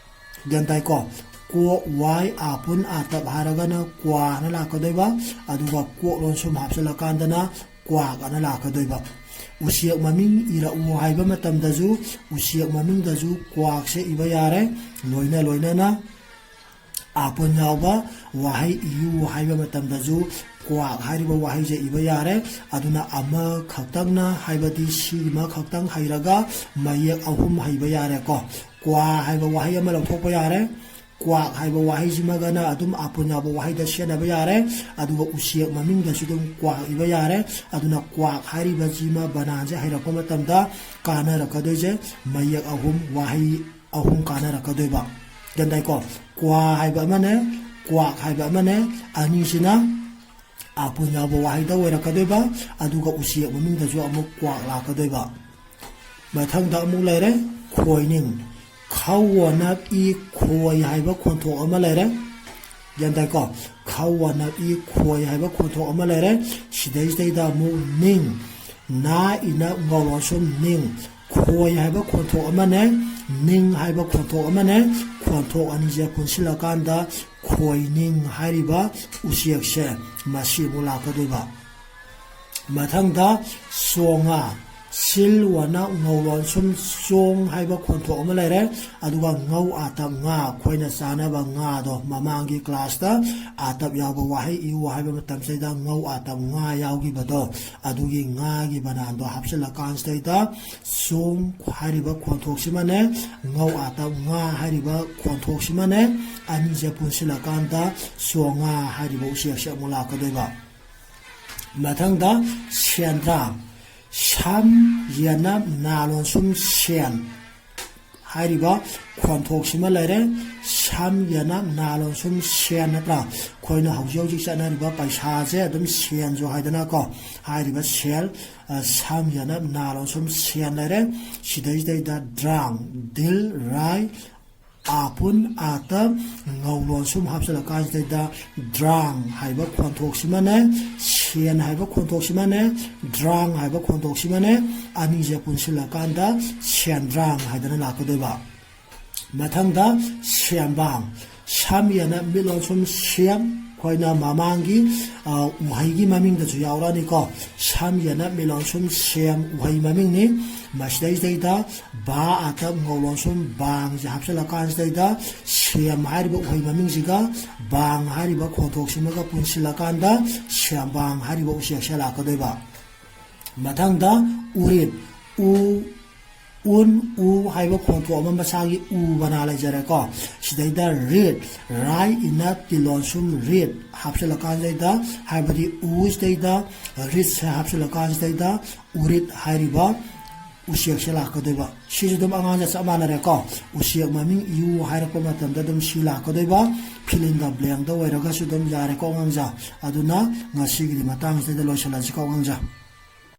ꯒ꯭ꯌꯥꯟ ꯇꯥꯏꯀꯣ? ꯀꯣ, ꯋꯥꯏ, ꯑꯥꯄꯨꯟ, ꯑꯥꯇꯞ ꯍꯥꯏꯔꯒꯅ ꯀ꯭ꯋꯥ ꯍꯥꯏꯅ ꯂꯥꯛꯀꯗꯣꯏꯕ, ꯑꯗꯨꯒ ꯀꯣꯛ ꯂꯣꯟꯁꯨꯝ ꯍꯥꯞꯆꯤꯜꯂꯀꯥꯟꯗꯅ ꯀ꯭ꯋꯥꯛ ꯑꯅ ꯂꯥꯛꯀꯗꯣꯏꯕ꯫ ꯎꯆꯦꯛ ꯃꯃꯤꯡ ꯏꯔꯛꯎ ꯍꯥꯏꯕ ꯃꯇꯝꯗꯁꯨ ꯎꯆꯦꯛ ꯃꯃꯤꯡꯗꯁꯨ ꯀ꯭ꯋꯥꯛꯁꯦ ꯏꯕ ꯌꯥꯔꯦ꯫ ꯂꯣꯏꯅ ꯂꯣꯏꯅꯅ ꯑꯥꯄꯨꯟ ꯌꯥꯎꯕ ꯋꯥꯍꯩ ꯏꯌꯨ ꯍꯥꯏꯕ ꯃꯇꯝꯗꯁꯨ ꯀ꯭ꯋꯥꯛ ꯍꯥꯏꯔꯤꯕ ꯋꯥꯍꯩꯁꯦ ꯏꯕ ꯌꯥꯔꯦ꯫ ꯑꯗꯨꯅ ꯑꯃꯈꯛꯇꯪꯅ, ꯍꯥꯏꯕꯗꯤ ꯁꯤꯃ ꯈꯛꯇꯪ ꯍꯩꯔꯒ ꯃꯌꯦꯛ ꯑꯍꯨꯝ ꯍꯩꯕ ꯌꯥꯔꯦꯀꯣ꯫ ꯀ꯭ꯋꯥ ꯍꯥꯏꯕ ꯋꯥꯍꯩ ꯑꯃ ꯂꯧꯊꯣꯛꯄ ꯌꯥꯔꯦ꯫ ꯀ꯭ꯋꯥꯛ ꯍꯥꯏꯕ ꯋꯥꯍꯩꯁꯤꯃꯒꯅ ꯑꯗꯨꯝ ꯑꯥꯄꯨꯟ ꯌꯥꯎꯕ ꯋꯥꯍꯩꯗ ꯁꯦꯠꯅꯕ ꯌꯥꯔꯦ꯫ ꯑꯗꯨꯒ ꯎꯆꯦꯛ ꯃꯃꯤꯡꯗꯁꯨ ꯑꯗꯨꯝ ꯀ꯭ꯋꯥꯛ ꯏꯕ ꯌꯥꯔꯦ꯫ ꯑꯗꯨꯅ ꯀ꯭ꯋꯥꯛ ꯍꯥꯏꯔꯤꯕꯁꯤꯃ ꯕꯅꯥꯟꯁꯦ ꯍꯩꯔꯛꯄ ꯃꯇꯝꯗ ꯀꯥꯟꯅꯔꯛꯀꯗꯣꯏꯁꯦ ꯃꯌꯦꯛ ꯑꯍꯨꯝ, ꯋꯥꯍꯩ ꯑꯍꯨꯝ ꯀꯥꯟꯅꯔꯛꯀꯗꯣꯏꯕ꯫ ꯒ꯭ꯌꯥꯟ ꯇꯥꯏꯀꯣ? ꯀ꯭ꯋꯥ ꯍꯥꯏꯕ ꯑꯃꯅꯦ, ꯀ꯭ꯋꯥꯛ ꯍꯥꯏꯕ ꯑꯃꯅꯦ, ꯑꯅꯤꯁꯤꯅ ꯑꯥꯄꯨꯟ ꯌꯥꯎꯕ ꯋꯥꯍꯩꯗ ꯑꯣꯏꯔꯛꯀꯗꯣꯏꯕ, ꯑꯗꯨꯒ ꯎꯆꯦꯛ ꯃꯃꯤꯡꯗꯁꯨ ꯑꯃꯨꯛ ꯀ꯭ꯋꯥꯛ ꯂꯥꯛꯀꯗꯣꯏꯕ꯫ ꯃꯊꯪꯗ ꯑꯃꯨꯛ ꯂꯩꯔꯦ ꯈꯣꯏꯅꯤꯡ꯫ ꯈꯧ ꯋꯥꯅꯞ ꯏ ꯈꯣꯏ ꯍꯥꯏꯕ ꯈꯣꯟꯊꯣꯛ ꯑꯃ ꯂꯩꯔꯦ꯫ ꯒ꯭ꯌꯥꯟ ꯇꯥꯏꯀꯣ? ꯈꯧ ꯋꯥꯅꯞ ꯏ ꯈꯣꯏ ꯍꯥꯏꯕ ꯈꯣꯟꯊꯣꯛ ꯑꯃ ꯂꯩꯔꯦ꯫ ꯁꯤꯗꯩꯁꯤꯗꯩꯗ ꯑꯃꯨꯛ ꯅꯤꯡ꯫ ꯅꯥ ꯏꯅ ꯉꯧ ꯂꯣꯟꯁꯨꯝ ꯅꯤꯡ꯫ ꯈꯣꯏ ꯍꯥꯏꯕ ꯈꯣꯟꯊꯣꯛ ꯑꯃꯅꯦ, ꯅꯤꯡ ꯍꯥꯏꯕ ꯈꯣꯟꯊꯣꯛ ꯑꯃꯅꯦ꯫ ꯈꯣꯟꯊꯣꯛ ꯑꯅꯤꯁꯦ ꯄꯨꯟꯁꯤꯜꯂꯀꯥꯟꯗ ꯈꯣꯏꯅꯤꯡ ꯍꯥꯏꯔꯤꯕ ꯎꯆꯦꯛꯁꯦ ꯃꯁꯤ ꯑꯃꯨꯛ ꯂꯥꯛꯀꯗꯣꯏꯕ꯫ ꯃꯊꯪꯗ ꯆꯣꯉꯥ, ꯁꯤꯜ ꯋꯥꯅ ꯉꯧ ꯂꯣꯟꯁꯨꯝ ꯆꯣꯡ ꯍꯥꯏꯕ ꯈꯣꯟꯊꯣꯛ ꯑꯃ ꯂꯩꯔꯦ꯫ ꯑꯗꯨꯒ ꯉꯧ ꯑꯥꯇꯞ ꯉꯥ, ꯑꯩꯈꯣꯏꯅ ꯆꯥꯅꯕ ꯉꯥꯗꯣ, ꯃꯃꯥꯡꯒꯤ ꯀ꯭ꯂꯥꯁꯇ ꯑꯥꯇꯞ ꯌꯥꯎꯕ ꯋꯥꯍꯩ ꯏꯌꯨ ꯍꯥꯏꯕ ꯃꯇꯝꯁꯤꯗ ꯉꯧ ꯑꯥꯇꯞ ꯉꯥ ꯌꯥꯎꯈꯤꯕꯗꯣ, ꯑꯗꯨꯒꯤ ꯉꯥꯒꯤ ꯕꯅꯥꯟꯗꯣ ꯍꯥꯞꯆꯤꯜꯂꯀꯥꯟꯁꯤꯗꯩꯗ ꯆꯣꯡ ꯍꯥꯏꯔꯤꯕ ꯈꯣꯟꯊꯣꯛꯁꯤꯃꯅꯦ, ꯉꯧ ꯑꯥꯇꯞ ꯉꯥ ꯍꯥꯏꯔꯤꯕ ꯈꯣꯟꯊꯣꯛꯁꯤꯃꯅꯦ, ꯑꯅꯤꯁꯦ ꯄꯨꯟꯁꯤꯜꯂꯀꯥꯟꯗ ꯆꯣꯉꯥ ꯍꯥꯏꯔꯤꯕ ꯎꯆꯦꯛꯁꯦ ꯑꯃꯨꯛ ꯂꯥꯛꯀꯗꯣꯏꯕ꯫ ꯃꯊꯪꯗ ꯁꯦꯟꯗ꯭ꯔꯥꯡ꯫ ꯁꯝ ꯌꯦꯅ ꯅꯥ ꯂꯣꯟꯁꯨꯝ ꯁꯦꯟ ꯍꯥꯏꯔꯤꯕ ꯈꯣꯟꯊꯣꯛꯁꯤꯃ ꯂꯩꯔꯦ꯫ ꯁꯝ ꯌꯦꯅ ꯅꯥ ꯂꯣꯟꯁꯨꯝ ꯁꯦꯟ ꯅꯠꯇ꯭ꯔꯥ? ꯑꯩꯈꯣꯏꯅ ꯍꯧꯖꯤꯛ ꯍꯧꯖꯤꯛ ꯆꯠꯅꯔꯤꯕ ꯄꯩꯁꯥꯁꯦ ꯑꯗꯨꯝ ꯁꯦꯟꯁꯨ ꯍꯥꯏꯗꯅꯀꯣ, ꯍꯥꯏꯔꯤꯕ ꯁꯦꯜ, ꯑ, ꯁꯝ ꯌꯦꯅ ꯅꯥ ꯂꯣꯟꯁꯨꯝ ꯁꯦꯟ ꯂꯩꯔꯦ꯫ ꯁꯤꯗꯩꯁꯤꯗꯩꯗ ꯗ꯭ꯔꯥꯡ, ꯗꯤꯜ, ꯔꯥꯏ, ꯑꯥꯄꯨꯟ, ꯑꯥꯇ, ꯉꯧ ꯂꯣꯟꯁꯨꯝ ꯍꯥꯞꯆꯤꯜꯂꯀꯥꯟꯁꯤꯗꯩꯗ ꯗ꯭ꯔꯥꯡ ꯍꯥꯏꯕ ꯈꯣꯟꯊꯣꯛꯁꯤꯃꯅꯦ, ꯁꯦꯟ ꯍꯥꯏꯕ ꯈꯣꯟꯊꯣꯛꯁꯤꯃꯅꯦ, ꯗ꯭ꯔꯥꯡ ꯍꯥꯏꯕ ꯈꯣꯟꯊꯣꯛꯁꯤꯃꯅꯦ, ꯑꯅꯤꯁꯦ ꯄꯨꯟꯁꯤꯜꯂꯀꯥꯟꯗ ꯁꯦꯟꯗ꯭ꯔꯥꯡ ꯍꯥꯏꯗꯅ ꯂꯥꯛꯀꯗꯣꯏꯕ꯫ ꯃꯊꯪꯗ ꯁꯦꯝꯕꯥꯡ꯫ ꯁꯝ ꯌꯦꯅ ꯃꯤꯠꯂꯣꯟꯁꯨꯝ ꯁꯦꯝ꯫ ꯑꯩꯈꯣꯏꯅ ꯃꯃꯥꯡꯒꯤ, ꯑ, ꯎꯍꯩꯒꯤ ꯃꯃꯤꯡꯗꯁꯨ ꯌꯥꯎꯔꯛꯑꯅꯤꯀꯣ꯫ ꯁꯝ ꯌꯦꯅ ꯃꯤꯠꯂꯣꯟꯁꯨꯝ ꯁꯦꯝ ꯎꯍꯩ ꯃꯃꯤꯡꯅꯤ꯫ ꯃꯁꯤꯗꯩꯁꯤꯗꯩꯗ ꯕꯥ ꯑꯥꯇꯞ ꯉꯧ ꯂꯣꯟꯁꯨꯝ ꯕꯥꯡꯁꯦ ꯍꯥꯞꯆꯤꯜꯂꯀꯥꯟꯁꯤꯗꯩꯗ ꯁꯦꯝ ꯍꯥꯏꯔꯤꯕ ꯎꯍꯩ ꯃꯃꯤꯡꯁꯤꯒ ꯕꯥꯡ ꯍꯥꯏꯔꯤꯕ ꯈꯣꯟꯊꯣꯛꯁꯤꯃꯒ ꯄꯨꯟꯁꯤꯜꯂꯀꯥꯟꯗ ꯁꯦꯝꯕꯥꯡ ꯍꯥꯏꯔꯤꯕ ꯎꯆꯦꯛꯁꯦ ꯂꯥꯛꯀꯗꯣꯏꯕ꯫ ꯃꯊꯪꯗ ꯎꯔꯤꯠ꯫ ꯎ, ꯎꯟ, ꯎ ꯍꯥꯏꯕ ꯈꯣꯟꯊꯣꯛ ꯑꯃ ꯃꯁꯥꯒꯤ ꯎ ꯃꯅꯥ ꯂꯩꯖꯔꯦꯀꯣ꯫ ꯁꯤꯗꯩꯗ ꯔꯤꯠ, ꯔꯥꯏ ꯏꯅ ꯇꯤꯜꯂꯣꯟꯁꯨꯝ ꯔꯤꯠ ꯍꯥꯞꯆꯤꯜꯂꯀꯥꯟꯁꯤꯗꯩꯗ, ꯍꯥꯏꯕꯗꯤ ꯎꯁꯤꯗꯩꯗ ꯔꯤꯠꯁꯦ ꯍꯥꯞꯆꯤꯜꯂꯀꯥꯟꯁꯤꯗꯩꯗ ꯎꯔꯤꯠ ꯍꯥꯏꯔꯤꯕ ꯎꯆꯦꯛꯁꯦ ꯂꯥꯛꯀꯗꯣꯏꯕ꯫ ꯁꯤꯁꯨ ꯑꯗꯨꯝ ꯑꯉꯥꯡꯁꯦ ꯆꯞ ꯃꯥꯟꯅꯔꯦꯀꯣ꯫ ꯎꯆꯦꯛ ꯃꯃꯤꯡ ꯏꯌꯨ ꯍꯥꯏꯔꯛꯄ ꯃꯇꯝꯗ ꯑꯗꯨꯝ ꯁꯤ ꯂꯥꯛꯀꯗꯣꯏꯕ꯫ Fill in the blankꯗ ꯑꯣꯏꯔꯒꯁꯨ ꯑꯗꯨꯝ ꯌꯥꯔꯦꯀꯣ ꯑꯉꯥꯡꯁꯦ꯫ ꯑꯗꯨꯅ ꯉꯁꯤꯒꯤꯗꯤ ꯃꯇꯥꯡꯁꯤꯗ ꯂꯣꯏꯁꯤꯜꯂꯁꯤꯀꯣ ꯑꯉꯥꯡꯁꯦ꯫